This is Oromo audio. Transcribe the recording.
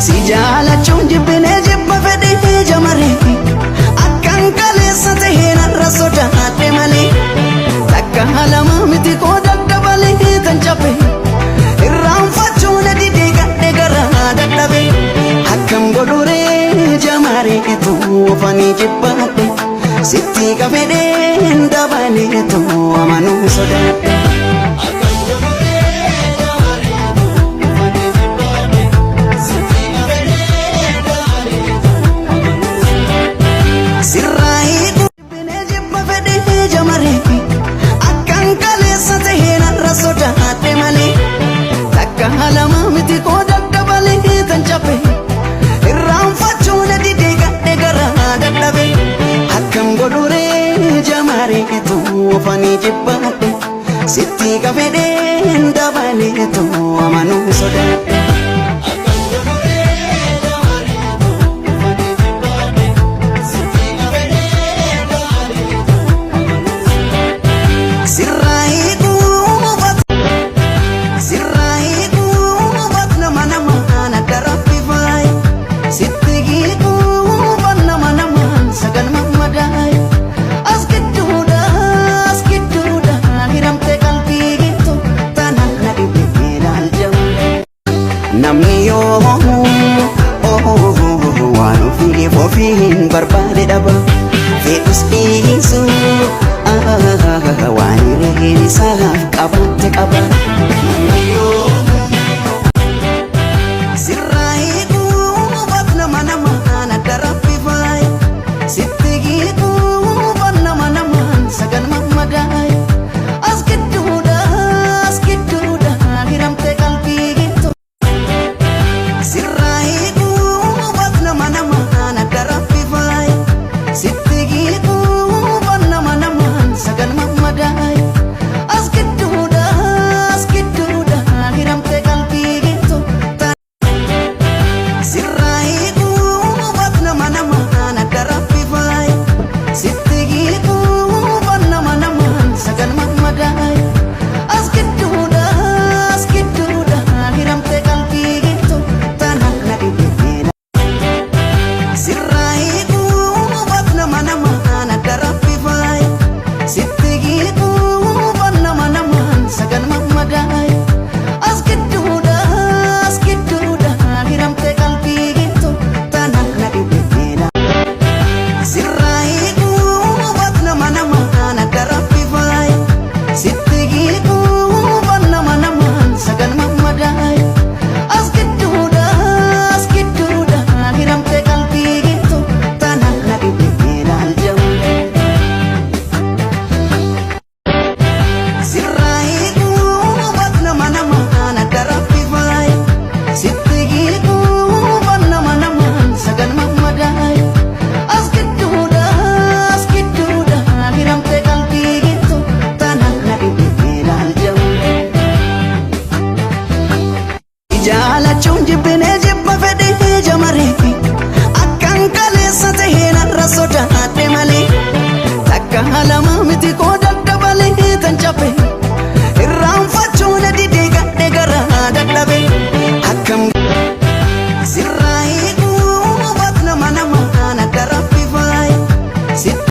Si jaalachuun jibbinee jibba fedhee jamaree akkan kaleessa tahee narra sodaadhe malee takka lama miti qooda dabalee tan cabe irraanfachuu na didee gadhe garaa dadhabe akkam godhuree jamareetu ofanii jibbaadhe sitti qabedheen dabaleetu amanuu sodaadhe. Sirraa hiikuu jibbinee jibba fedhee jamaree akkan kaleessa tahee narra sodaadhe malee takka lama miti qooda dabalee tan cabe irraanfachuu na didee gadhe garaa dadhabe akkam godhuree jamareetu ofanii jibbaadhe sitti qabedheen dabaleetu amanuu sodaadhe. Sirraa hiikuu sirraa hiikuu nama namaan akka rabbi faaye sitti hiikuu nama namaan sagal mammadaaye as gidduudha as gidduudha hiramte qalbii geettu tanaan na dhibee ilaaljamu. Namni yoo waan ofiif ofii hin barbaade dhaba fedhus dhiisu waan hireen isaaf qabatte qaba. Namni yoo